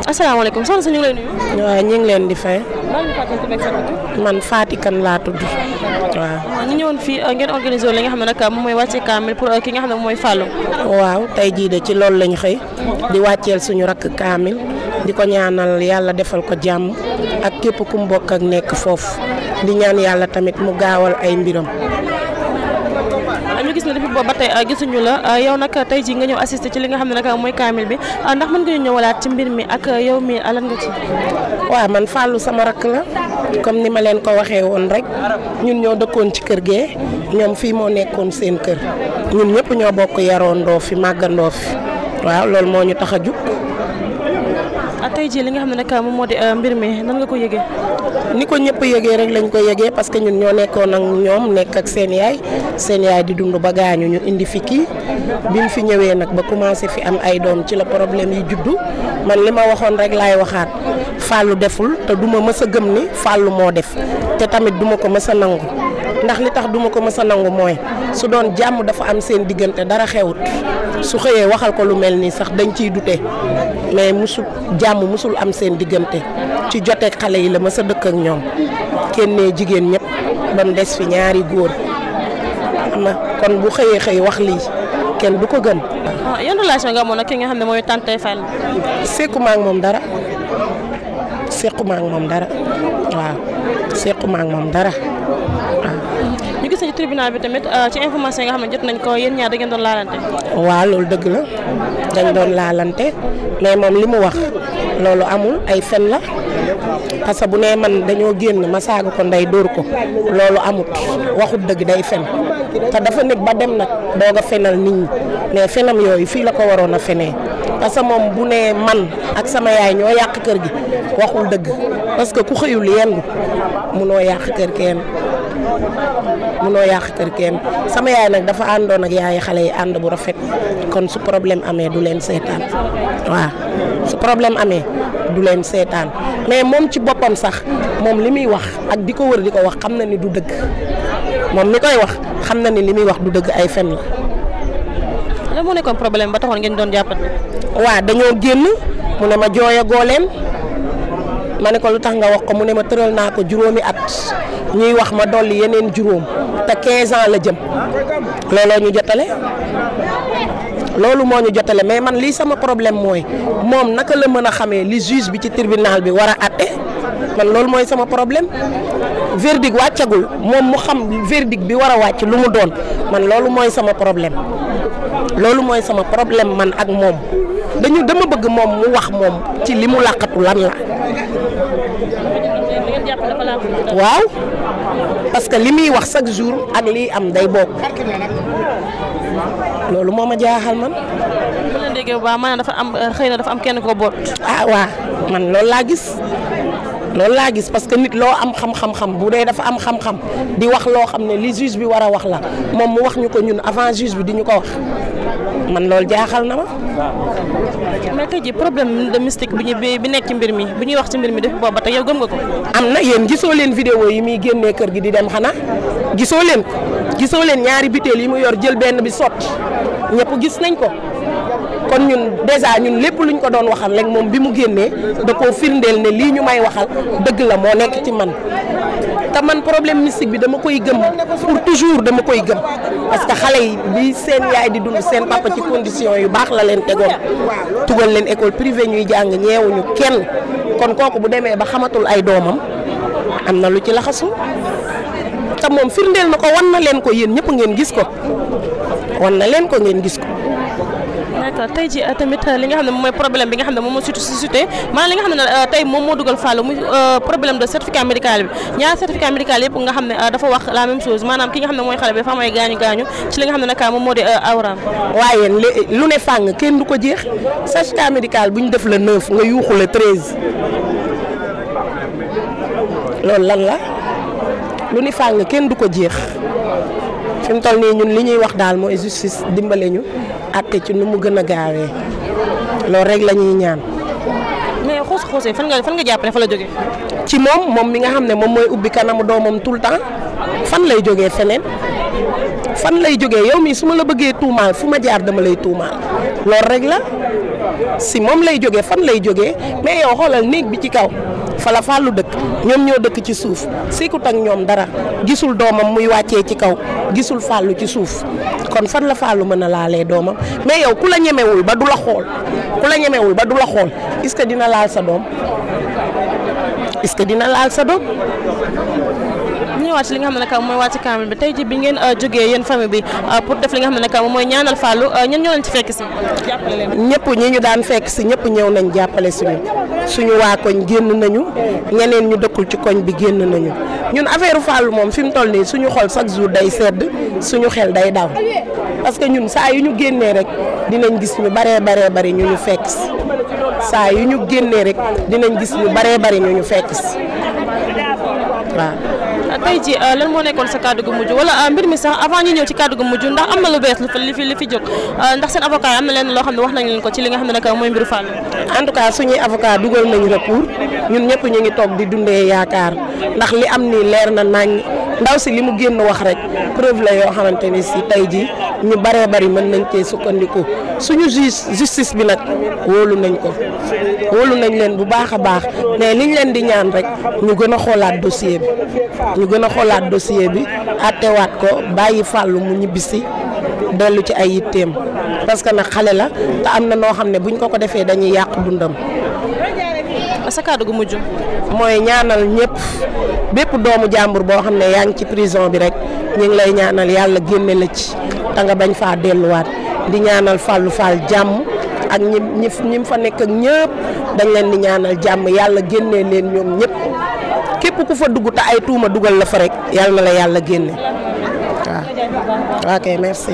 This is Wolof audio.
asalaamaaleykum soxna si ñu ngi lay nuyu. waaw ñu ngi leen di fay. man Faty Kane laa tudd waaw. ñu ñëwoon fii ngeen organisé li nga xam ne nag moom mooy wàcce kaamil pour ki nga xam ne moom mooy Fallou. waaw tey jii de ci loolu lañ xëy di wàcceel suñu rakk kaamil di ko ñaanal yàlla defal ko jàmm ak képp ku mu bokk ak nekk foofu di ñaan yàlla tamit mu gaawal ay mbiram. ñu gis ne depuis boobu ba tey gisuñu la yow nag tey jii nga ñëw assister ci li nga xam ne nag mooy kaamil bi ndax mën nga ñu ñëwalaat ci mbir mi ak yow mi lan nga ci. waaw man Fallou sama rakk la comme ni ma leen ko waxee woon rek ñun ñoo dëkkoon ci kër gee ñoom fii moo nekkoon seen kër ñun ñëpp ñoo bokk yaroondoo fi màggandoo fi waaw loolu moo ñu tax a jug. tey jii li nga xam ne nag moom moo di mbir mi nan nga ko yëgee. ni ko ñëpp yëgee rek lañ ko yëgee parce que ñun ñoo nekkoon ak ñoom nekk ak seen yaay di dund ba gaañu ñu indi fi kii bi mu fi ñëwee nag ba commencé fi am ay doom ci la problème yi juddu man li ma waxoon rek laay waxaat Fallou deful te duma mës a gëm ni Fallou moo def te tamit duma ko mës a nangu ndax li tax duma ko mës a nangu mooy su doon jàmm dafa am seen diggante dara xewut su xëyee waxal ko lu mel nii sax dañ ciy dute mais musul am seen diggante ci joteeg xale yi la mës a dëkk ak ñoom kenn ne jigéen ñëpp ba mu des fi ñaari góor am na kon bu xëyee wax lii kenn du ko gën. yan relation nga amoon ak ki nga xam ne mooy tante Fall. sequma ak moom dara waaw sequma ak moom dara waaw. ñu gis nañu tribunal bi tamit ci information yi nga xam ne jot nañ ko yéen ñaar da ngeen doon laalante. waaw loolu dëgg la dañ doon laalante mais moom li mu wax loolu amul ay fen la parce que bu nee man dañoo génn ma saaga ko ndey dóor ko loolu amut waxut dëgg day fen te dafa nekk ba dem nag doog a fenal nit ñi mais fenam yooyu fii la ko waroon a fenee parce que moom bu nee man ak sama yaay ñoo yàq kër gi waxul dëgg parce que ku xëyul yendu munoo yàq kër kenn sama yaay nag dafa àndoon ak yaay xale yi ànd bu rafet kon su problème amee du leen seetaan waaw su problème amee du leen seetaan mais moom ci boppam sax moom li muy wax ak di ko wër di ko wax xam na ni du dëgg moom mi koy wax xam na ni li muy wax du dëgg ay fen la. lan moo nekkoon problème ba taxoon ngeen doon jàppante. waaw dañoo génn mu ne ma jooyagoo leen ma ne ko lu tax nga wax ko mu ne ma tëral naa ko juróomi at ñuy wax ma dolli yeneen juróom te 15 ans la jëm looloo ñu jotale loolu moo ñu jotale mais man lii sama problème mooy moom naka la mën a xamee li juge bi ci tribunal bi war a àtte man loolu mooy sama problème verdict wàccagul moom mu xam verdict bi war a wàcc lu mu doon man loolu mooy sama problème man ak moom dama bëgg moom mu wax moom ci li mu làqatu lan la. waaw parce que li muy wax chaque jour ak liy am day bokk loolu moo ma jaaxal man. bu leen déggee bu baax maanaam dafa am xëy na dafa am kenn ko boot. waaw man loolu laa gis parce que nit loo am xam-xam bu dee dafa am xam-xam di wax loo xam ne li juge bi war a wax la moom mu wax ñu ko ñun avant juge bi di ñu ko wax man loolu jaaxal na ma. mais tey jii problème de mystique bi nekk ci mbir mi bu ñuy wax ci mbir mi depuis boobu ba tey yow gëm nga ko. am na yéen gisoo leen vidéo yi muy génnee kër gi di dem xanaa gisoo leen ñaari butéel yi mu yor jël benn bi sotti ñëpp gis nañ ko kon ñun déjà ñun lépp luñ ko doon waxal rek moom bi mu génnee da koo firndeel ne lii ñu may waxal dëgg la moo nekk ci man te man problème mystique bi dama koy gëm pour toujours dama koy gëm parce que xale yi bi seen yaay di dund seen papa ci condition yu baax la leen tegoon tugal leen école privée ñuy jàng ñeewuñu kenn kon kooku bu demee ba xamatul ay doomam am na lu ci laxasu te moom firndeel na ko wan na leen ko yéen ñëpp ngeen gis ko. d'accord tey ji tamit li nga xam ne moom mooy problème bi nga xam ne moom moo suscité maanaam li nga xam ne tey moom moo dugal Fallou muy problème de certificat médical bi ñaar certificat médical yëpp nga xam ne dafa wax la même chose maanaam ki nga xam ne mooy xale bi dafa am ay gaañu ci li nga xam ne nag moom moo di awraam. waaye lu ne fàng kenn du ko jeex certificat médical bu ñu def le 9 nga yuuxu le 13 loolu lan la lu ne fàng kenn du ko jeex fi mu toll nii ñun li ñuy wax daal mooy justice dimbale ñu. atte ci nu mu gën a gaawee loolu rek la ñuy ñaan. mais xoosee fan nga jàpp ne fa la jógee. ci moom mi nga xam ne moom mooy ubbi kanamu doomam tout le temps fan lay jógee feneen fan lay jógee yow mii su ma la bëggee tuumaal fu ma jaar dama lay tuumaal loolu rek la si moom lay jógee fan lay jógee mais yow xoolal néeg bi ci kaw fa la Fallou dëkk ñoom ñoo dëkk ci suuf siikut ak ñoom dara gisul doomam muy wàccee ci kaw gisul Fallou ci suuf kon fan la Fallou mën a laalee doomam mais yow ku la ñemewul ba du la xool est-ce que dina laal sa doom ñu ñëwaat ci li nga xam ne nag mooy wàcc kaamil bi tey ji bi ngeen jógee yéen famille bi pour def li nga xam ne nag mooy ñaanal Fallou ñen ñoo leen ci fekk si jàppale leen. ñëpp ñi ñu daan fekk si ñëpp ñëw nañ jàppale suñu waa koñ génn nañu ñeneen ñu dëkkul ci koñ bi génn nañu ñun affaire Fallou moom fi mu toll nii suñu xol chaque jour day sedd suñu xel day daw parce que ñun saa yu ñu génnee rek dinañ gis ñu baree bari ñu ñu fekk si saa yu ñu génnee rek dinañ gis ñu baree bari ñu ñu fekk si waaw. tey ji lan moo nekkoon sa kàddu gu mujj wala mbir mi sax avant ñu ñëw ci kàddu gu mujj ndax am na lu bees li fi jóg ndax seen avocat yi am na leen loo xam ne wax nañ leen ko ci li nga xam ne nag mooy mbiru Fallou. en tout cas suñuy avocat dugal nañu recours ñun ñëpp ñu ngi toog di dundee yaakaar ndax li am nii leer na nañ ndaw si li mu génn wax rek preuve la yoo xamante ni si tey ji ñu baree bari mën nañ cee sukkandiku suñu justice bi nag wóolu nañ leen bu baax a baax mais liñ leen di ñaan rek ñu gën a xoolaat dossier bi àttewaat ko bàyyi Fallou mu ñibbisi dellu ci ay yitteem parce que nag xale la te am na noo xam ne buñ ko defee dañuy yàq dundam. sa kàddu gu mujj. mooy ñaanal ñëpp bépp doomu jàmbur boo xam ne yaa ngi ci prison bi rek ñu ngi lay ñaanal yàlla génne la ci te nga bañ faa delluwaat di ñaanal Fallou Fall jàmm ak ñi fa nekk ak ñëpp dañ leen di ñaanal jàmm yàlla génnee leen ñoom ñëpp képp ku fa dugg te ay tuuma dugal la fa rek yàlla na la yàlla génne waaw ok merci.